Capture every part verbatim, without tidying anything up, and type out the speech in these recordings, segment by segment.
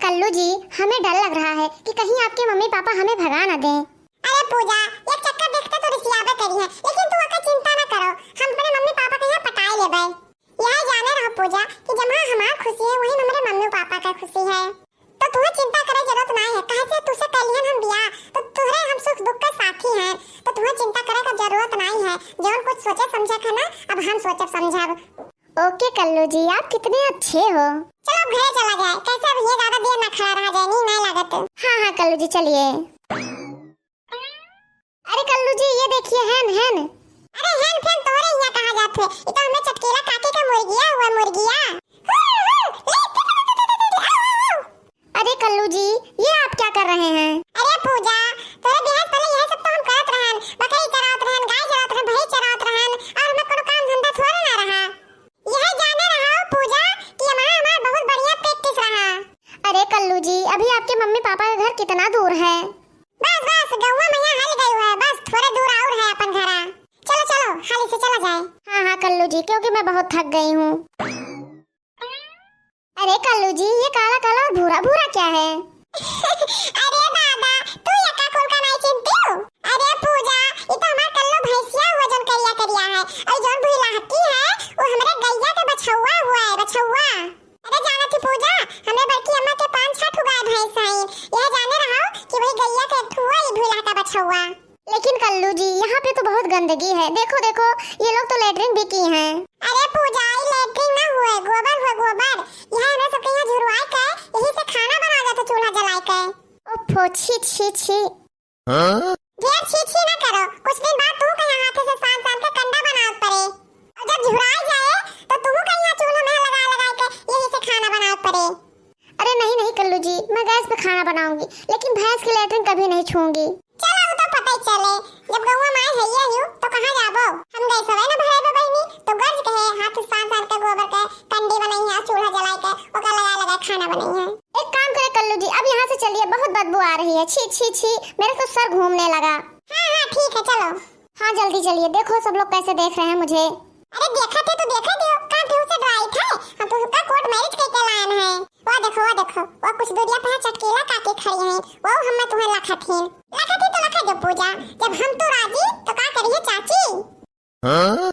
कल्लू जी, हमें डर लग रहा है कि कहीं आपके मम्मी पापा हमें भगा ना दें। अरे पूजा, एक चक्कर देखते तो रिसियाबे करी है, लेकिन तू ओकर चिंता ना करो, हम अपने मम्मी पापा के यहाँ पटाए लेबे। यह जाने रहो पूजा कि जहाँ हमार खुशी है, वहीं हमारे मम्मी पापा का खुशी है। तो तुम्हें चिंता करे जरूरत ना है, काहे से तुझसे कर लिहन हम बियाह, तो तुहरे हम सुख दुख के साथी हैं, तो तुम्हें चिंता करे का जरूरत नहीं है। जौन कुछ सोचे समझे है ना, अब हम सोचब समझब। ओके कल्लू जी, आप कितने अच्छे हो। चलो अब घरे चला जाए, कैसे अब ये ज्यादा देर ना खड़ा रहा जाए, नींद नहीं लागत। हाँ हाँ कल्लू जी, चलिए। अरे कल्लू जी, ये देखिए, हेन, हेन। अरे हेन फेन तोहरे हियाँ कहाँ जात है? ई तो हमें चटकीला काकी के मुर्गिया हुआ, मुर्गिया। अरे कल्लू जी, ये आप क्या कर रहे हैं? अरे पूजा, तोरे बियाह से पहले यह सब तो हम करत रहन, बकरी चरावत रहन, गाय चरावत रहन, भैंस चरावत रहन, और हमें कोनो काम धंधा थोड़ा ना रहा। यह जाने रहो पूजा कि हमार, हमार बहुत बढ़िया practice रहा। अरे कल्लू जी, अभी आपके मम्मी पापा का घर कितना दूर है? बस, बस, गौवा मैया हल गई है, बस थोड़े दूर और है अपन घरा। चलो, चलो, हाली से चला जाए। हाँ, हाँ, कल्लू जी, क्योंकि मैं बहुत थक गई हूँ। अरे कल्लू जी, ये काला काला और भूरा भूरा क्या है? अरे दादा, तू यका कुल का नहीं चिंतियो? अरे पूजा, ये तो हमार कल्लू भैंसिया हुआ जौन करिया करिया है, और जौन भूला हक्की है, वो हमरे गैया के बछौआ हुआ है, बछौआ। अरे जानत ही पूजा, हमरे बड़की अम्मा के पाँच छह ठो गाय भैंस हैं, यह जाने रहो कि वही गैया के एक ठो हुआ, ये भूला का बछौआ। लेकिन कल्लू जी, यहाँ पे तो बहुत गंदगी है। देखो, देखो, ये लोग तो लेटरिन भी की हैं। अरे पूजा, ई लेटरिन ना हुए, गोबर हुए, गोबर। यह हमरा सबके यहाँ झुरवाए के, यही से खाना बनावा जाता चूल्हा जलाए के। ओफो, छी, छी, छी। हाँ? ढेर छी, छी ना करो, कुछ दिन बाद तू के यहाँ हाथे से सान, सान के कंडा बनावे पड़े। और जब झुराए जाए, तो तू के यहाँ चूल्हा में लगा, लगा के यही से खाना बनावे पड़े। अरे नहीं, नहीं कल्लू जी, मैं गैस पे खाना बनाऊंगी, लेकिन भैंस की लेटरिन कभी नहीं छूऊंगी। चलो, वो तो पता ही चले, जब गौवा माई है ये हूँ, तो कहाँ जाबो? हम गैस हवे ना भरे बे बहिनी, तो गर्ज कहे हाथ से सान सान के गोबर के कंडी बनाई है, चूल्हा जलाए के, ओका लगा लगा खाना बनाई है। एक काम करे कल्लू जी, अब यहाँ से चलिए, बहुत बदबू आ रही है, छी, छी, छी, मेरा तो सर घूमने लगा। हाँ, हाँ, ठीक है, चलो। हाँ, जल्दी चलिए, देखो सब लोग कैसे देख रहे हैं मुझे। अरे देखा थे तो देखा दियो, का केहू से डराई थे? हम तो सबका कोर्ट मैरिज करके लायन है। वो देखो, वो देखो, वो कुछ दूरिया पे है चटकीला काकी खड़ी हैं, वो हमें तुम्हें लखत हैं। लखत ही तो लखा जो पूजा, जब हम तो राजी तो का करिए चाची? हाँ?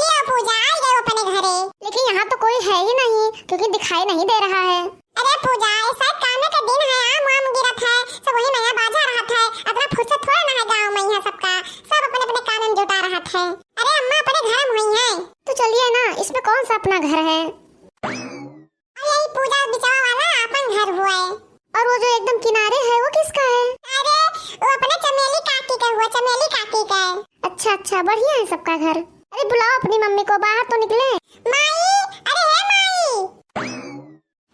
लियो पूजा, आ गए अपने घरे। लेकिन यहाँ तो कोई है ही नहीं, क्योंकि दिखाई नहीं दे रहा है। अरे पूजा, ये शायद कामे के दिन है, आम वाम गिरत है, सब वही नया बाजा रहत है, अतना फुर्सत थोड़ा ना है गाँव में यहाँ सबका, सब अपने अपने काम में जुटा रहत है। अरे अम्मा अपने घर में हुई हैं। तो चलिए ना, इसमें कौन सा अपना घर है? अरे यही पूजा बिचवा वाला अपन घर हुआ है। और वो जो एकदम किनारे है, वो किसका है? अरे वो अपने चमेली काकी का हुआ, चमेली काकी का है। अच्छा अच्छा, बढ़िया है सबका घर। अरे बुलाओ अपनी मम्मी को, बाहर तो निकले। माई, अरे हे माई।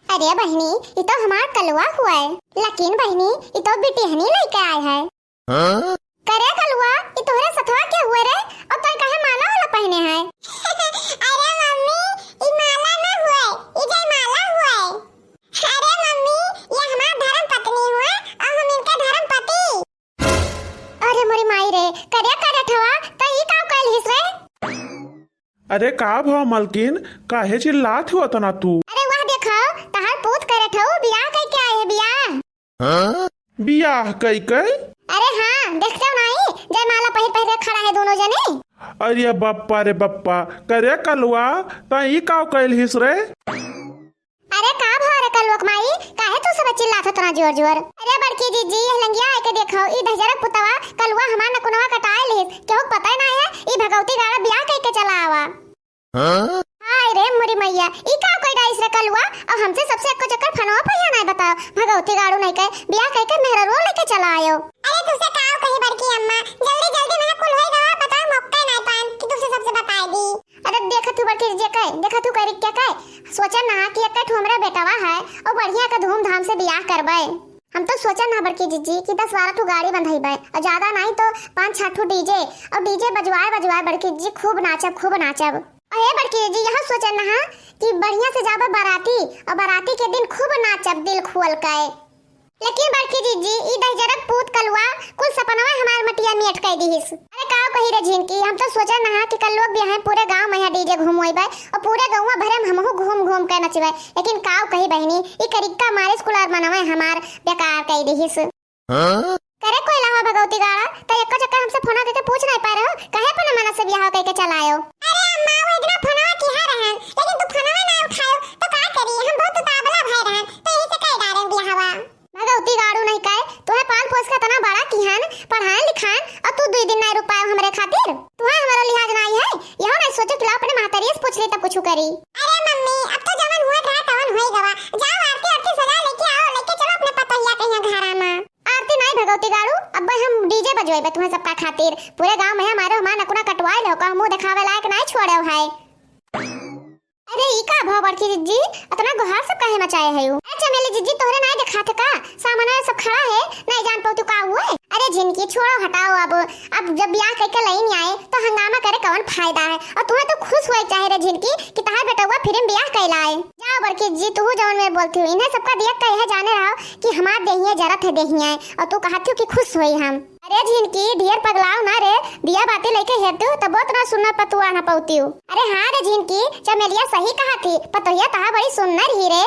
अरे बहिनी, ई तो हमार कलुआ हुआ है। लेकिन बहिनी, ई तो बिटिहनी लइके आए है। हाँ? करे कलुआ, ई तोहरे सथवा के हुए रे? और तोय काहे माला वाला पहने है? अरे मम्मी, ई माला ना हुए, ई जयमाला हुए। अरे मम्मी, ये हमार धर्म पत्नी हुए और हम इनके धर्म पति। अरे मोरी माई रे, करे करे ठवा, त ई का कैल हिस रे? अरे का भा मलकिन, काहे चिल्लात हो तना तू? अरे वह देखो, तहार पूत करे ठऊ बियाह कई के आए है बियाह। हाँ? बियाह कई कई? अरे हाँ, देखते हो नहीं, जयमाला पहिर पहिर के खड़ा है दोनों जने। अरे बप्पा रे बप्पा, करे कलुआ, त ई का कैल हिस रे? अरे का भा रे कलुआ के माई, काहे तू सब चिल्लात हो तना जोर जोर? अरे बड़की जीजी, यह लंगिया आके देखो, ई दहजरक पुतवा कलुआ हमार नकुनवा कटाए लिस, केहू के पता ही ना है, ई भगवती गाड़ा बियाह कई के चला आवा। हाँ? हाय रे मोरी मैया, ई का कोई डाइस रे कलुआ, और हमसे सबसे एको चक्कर फनवा पहिया नहीं बताओ, भगवती गाड़ू नहीं कहे, बियाह कई के मेहररुआ लेके चला आयो। अरे तुझसे का कही बड़की अम्मा, जल्दी जल्दी में कुल होई गवा, बताओ मौका नहीं पान कि तुझसे सबसे बताए दी। अरे देखत हूँ बड़की जीजी के, देखत हूँ करी क्या कहे, सोचा ना कि एक ठो हमरा बेटवा है और बढ़िया के धूमधाम से बियाह करबे। हम तो सोचा ना बड़की जीजी कि दस बारह ठो गाड़ी बंधइबे और ज्यादा नहीं तो पाँच छह ठो डीजे और डीजे बजवाए बजवाए बड़की जीजी खूब नाचब, खूब नाचब। अरे बड़की जीजी यह सोचा ना कि बढ़िया से जाबे बाराती और बाराती के दिन खूब नाचब दिल खुअल के। लेकिन बड़की जिज्जी, ई दहिजरक पूत कलुआ कुल सपनवा हमार मटिया मियट कइ दिहिस। अरे काव कही रे झिनकी, हम तो सोचे ना कि कलुआ बियाहे पूरे गाँव मइहाँ DJ घुमवइबे अउर पूरे गउँवा भरे में हमहू घूम घूम के नचबे। लेकिन काव कही बहिनी, ई करिक्का मारिस कुल अरमनवा हमार बेकार कइ दिहिस। हाँ? करे कोइलवा भगौती गाड़ा, त एको चक्कर हमसे फोनवा कइके पूछ नाहीं पाए रहो, काहे अपने मन से बियाह कइके चल आयो? अरे अम्मा, वो इतना फोनवा किहा रहन, लेकिन तू फोनवा ना उठायो, तो का करी, हम बहुत उतावला भए रहन, तो यही से कइ डारे बियाहवा। भगौती गाड़ू नहीं कहे, तुहे पाल पोस के इतना बड़ा किहन, पढ़ाएन लिखाएन, अउर तू दुई दिन नाहीं रुक पायो हमरे खातिर? तुहे हमरो लिहाज नाहीं है, यहो नाहीं सोचो कि लाओ अपने महतारी से पूछ ली तब कुछ करी। अरे मम्मी, अब तो जवन हुआ था तवन होई गवा, जाओ आरती आरती सजा लेके आओ, लेके चलो अपने पतोहिया के यहाँ घरा में। आरती नाहीं भगौती गाड़ू, अब हम DJ बजवाइबे तुम्हें सबका खातिर। पूरे गाँव में हमारे हमार नकुना कटवाए लो, का मुँह दिखावे लायक नाहीं छोड़े है। अरे ई का भव बड़की जिज्जी, अतना गोहार सब काहे मचाए है? ए चमेली जिज्जी, तोहरे नाहीं देखात का? सामने सब खड़ा है, नाहीं जान पउतू का हुए? अरे झिनकी छोड़ो हटाओ अब, अब जब बियाह कइके लइन आए तो हंगामा करे कवन फायदा है? अउर तुम्हें तो खुश हुए चाहे रे झिनकी कि तहार बेटवा फिर बियाह कइला है। जाओ बड़की जिज्जी, तू जवन में बोलती हो, इन्हें सबका दिया कहे है जाने रहो कि हमार देहिया जरत है देहिया है, अउर तू कहती हो कि खुश हुई हम। अरे झिनकी, ढेर पगलाओ ना रे, बिया बाती लइके हेरतिउ, तबो इतना सुन्नर पतोहिया ना पउतिउ। अरे हाँ रे झिनकी, चमेलिया सही कहत ही, पतोहिया तहार बड़ी सुन्नर ही रे।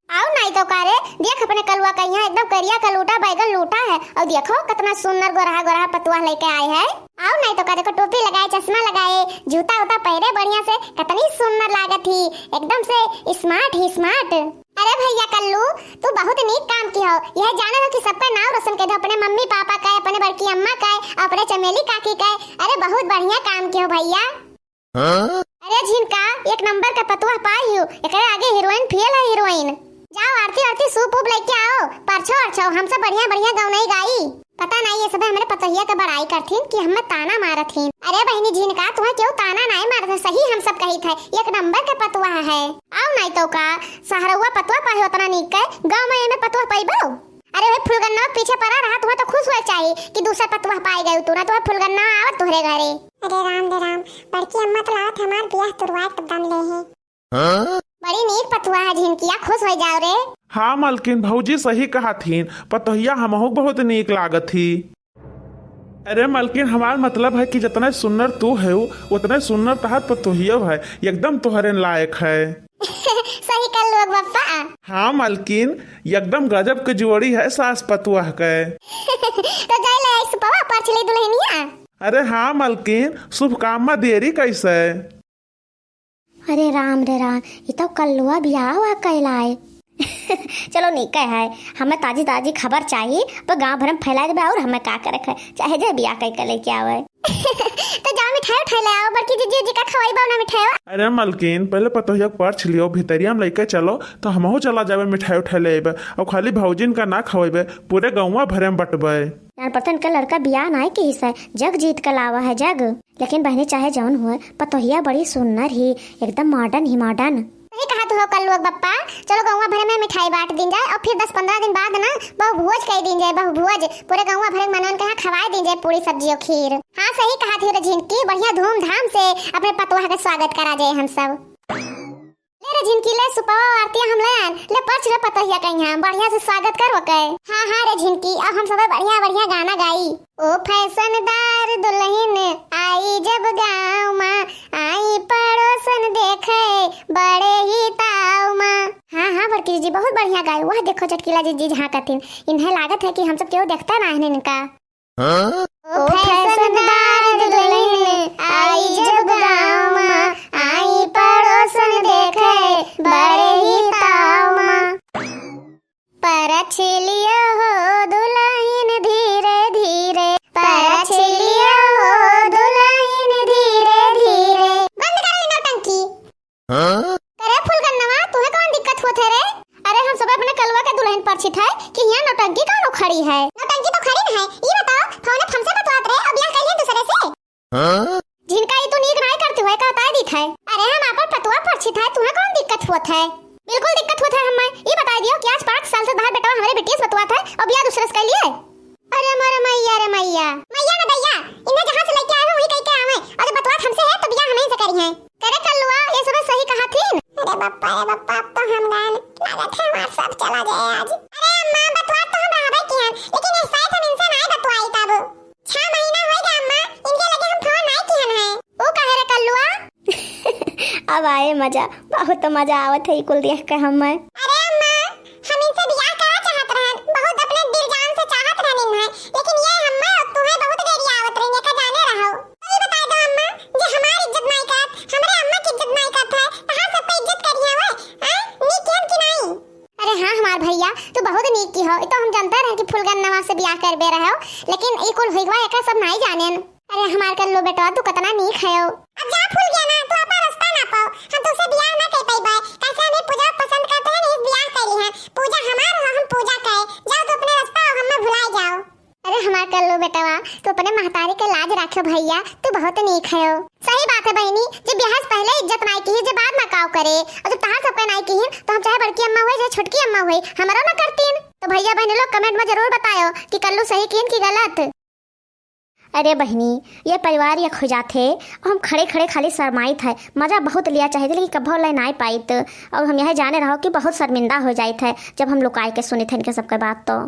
अउर नाहीं तो का रे, देख अपने कलुआ का यहाँ एकदम करिया कलूटा बैगन लूटा है, अउर देखो कितना सुन्नर गोरहा गोरहा पतोहिया लइके आए है। अउर नाहीं तो का, देखो टोपी लगाए, चश्मा लगाए, जूता उता पहिरे बढ़िया से, कितनी सुन्नर लागत ही, एकदम से smart ही smart। अरे भइया कल्लू, तू बहुत नीक काम किहो। यह जाने हो कि सबका नाव रोशन कइ दो, अपने मम्मी पापा का, अपने बड़की अम्मा का, अपने चमेली काकी का। अरे बहुत बढ़िया काम किहो भइया। हाँ? अरे झिनका, एक नंबर का पतोहिया पाई हो, एकरे आगे हीरोइन फेल है हीरोइन। जाओ आरती आरती सूप उप लइके आओ, परछो अरछो, हम सब बढ़िया बढ़िया गवनई गाई। पता नाहीं ये सब हमरे पतोहिया के बड़ाई करथिन कि हमें ताना मारत हीं। अरे बहिनी झिनका, तुहें केहू ताना नाहीं मारत है, सही हम सब कहित है, एक नंबर के पतोहिया है। अउर नाहीं तो का, सहरउआ पतोहिया पाए हो उतना नीक के, गाँव में एमे पतोहिया पइबो? अरे वही फुलगन्ना पीछे पड़ा रहा, तुहें तो खुश हुए चाही कि दूसर पतोहिया पाए गए तू, ना तुहें फुलगन्ना आवत तोहरे घरे। अरे राम रे राम, बड़की अम्मा तो लागत हमार बियाह तुरवाए के दम ले है। हाँ? बड़ी नीक पतोहिया है झिनकिया, खुश होइ जाओ रे। हाँ मलकिन, भौजी सही कहत हीन, पतोहिया हमहू बहुत नीक लागत ही। अरे मलकिन, हमार मतलब है कि जितने सुन्नर तू है, उतने सुन्नर तहार पतोहियो है, एकदम तोहरे लायक है। सही कल्लू बप्पा। हाँ मलकिन, एकदम गजब के जोड़ी है सास पतोह के। तो जाई ले आई सुपवा परछ ली दुल्हनिया। अरे हाँ मलकिन, शुभकामना देरी कैसे? अरे राम रे राम, ई तो कल्लुआ बियाह हुआ कहलाए। चलो नीक है, हमें ताजी ताजी खबर चाही, पर गांव भर में फैला देबे और हमें का करे है, चाहे जे बियाह कई के लेके आवे। तो जाओ मिठाई उठाई ले आओ, बड़की जिज्जी जी का खवाई बाऊ ना मिठाई। अरे मलकिन, पहले पतोहिया के परछ लियो, भितरिया में लेके चलो, तो हमहू चला जाबे मिठाई उठाई ले आबे, और खाली भौजिन का ना खवाइबे, पूरे गौवा भरे में बटबे। जान पड़ता इनका लड़का बियाह नाई किहिस है, जग जीत के लावा है जग। लेकिन बहनी चाहे जौन हुए, पतोहिया बड़ी सुन्नर ही, एकदम modern ही modern। सही कहा तू हो कल्लू बप्पा, चलो गौवा भरे में मिठाई बांट दीन जाए और फिर दस पन्द्रह दिन बाद ना बहु भोज कई दीन जाए, बहु भोज पूरे गौवा भरे मनन के यहाँ खवाए दीन जाए पूरी सब्जी और खीर। हाँ सही कहा थी रे झिनकी, बढ़िया धूमधाम से अपने पतोह के स्वागत करा जाए हम सब। ले रे झिनकी, ले सुपवा आरती हम ले आन, ले परछ रे पतोहिया के यहाँ, बढ़िया से स्वागत कर ओके। हाँ, हाँ रे झिनकी, अब हम सबे बढ़िया, बढ़िया गाना गाई। ओ फैशनदार दुल्हन आई जब गाँव मा, आई पड़ोसन देखे बड़े ही ताव मा। हाँ, हाँ बड़की जीजी, बहुत बढ़िया गाई। वह देखो चटकीला जीजी झांकतिन, इन्हें लागत है कि हम सब केहू देखता ना है इनका। हाँ? ओ फैशनदार दुल्हन आई जब गाँव मा, आई पड़ोसन देखे बड़े ही ताव मा। परछ लियो हो दुल्हन धीरे धीरे, परछ लियो हो दुल्हन धीरे धीरे। बंद करो ई नौटंकी। हाँ? अरे फुलगन्नवा, तुहे कौन दिक्कत होत है रे? अरे हम सब अपने कलुआ के दुल्हन परछित है कि यहाँ नौटंकी कौन उखड़ी है? नौटंकी तो खड़ी न है, ई बताओ, फोन हमसे बतवात रहे, अब बियाह करिए दूसरे से। हाँ? झिनका ई तू नीक नाई करती हुए, कहता है दीत है। अरे हम आपन पतोह परछित है, तुहे कौन दिक्कत होत है? बिल्कुल दिक्कत होत है हमें, ई बताई दियो कि आज पाँच साल से तहार बेटवा हमरे बिटिया से बतवात है और बियाह दूसरे से कर लिए। अरे मोरे मैया रे मैया। मैया न दैया, इन्हें जहाँ से लेके आवे वही कह के आवे, और जब बतवात हमसे है तो बियाह हम ही से करी है। करे कल्लुआ, ये सब सही कहा थी। अरे बप्पा रे बप्पा, अब तो हम गायन लागत है हमार सब चला जाए आज। अरे अम्मा, बतवात तो हम अब आए मजा, बहुत मजा आवत है ई कुल देख के हमें। अरे अम्मा, हम इनसे बियाह करा चाहत रहन, बहुत अपने दिल जान से चाहत रहन इन्हें, लेकिन ये हमें और तुम्हें बहुत देरी आवत रही, ये का जाने रहो। तो ये बताए दो अम्मा, जे हमारी इज्जत नाई करत, हमरे अम्मा की इज्जत नाई करत है, तो हम सबका इज्जत करिए वो, हैं? नी केन की नाई? अरे हाँ हमार भैया, तू बहुत नीक की हो, ई तो हम जानते रहे कि फुलगनवा से बियाह करबे रहे हो, लेकिन ई कुल हुईगवा एका सब नाई जानेन। अरे हमार कल्लू बेटवा, तू कतना नीक है हो। अब जा फुलगेना, तू आपन रास्ता ना पाओ, हम तुझसे बियाह ना कर पाई बाय, कैसे हमें पूजा पसंद करते हैं, नहीं बियाह कर ली है, पूजा हमार हो, हम पूजा करे, जाओ तू अपने रास्ता और हमें भुलाए जाओ। अरे हमार कल्लू बेटवा, तू अपने महतारी के लाज राख्यो भैया, तू बहुत नीक है हो। सही बात है बहिनी, जे बियाह से पहले इज्जत नाई की, जे बाद में काव करे, और जब तहार सबके नाई की, तो हम चाहे बड़की अम्मा हुए, चाहे छोटकी अम्मा हुए, हमारो ना करतीन। तो भैया बहनी लोग comment में जरूर बतायो कि कल्लू सही कीन की गलत। अरे बहिनी, ये परिवार एक हो जात है, हम खड़े खड़े खाली शर्माइत है, मजा बहुत लिया चाहिए, लेकिन कभो ले नाई पाइत, और हम यह जाने रहो कि बहुत शर्मिंदा हो जाइत है जब हम लुकाए के सुनित है इनके सबके बात तो।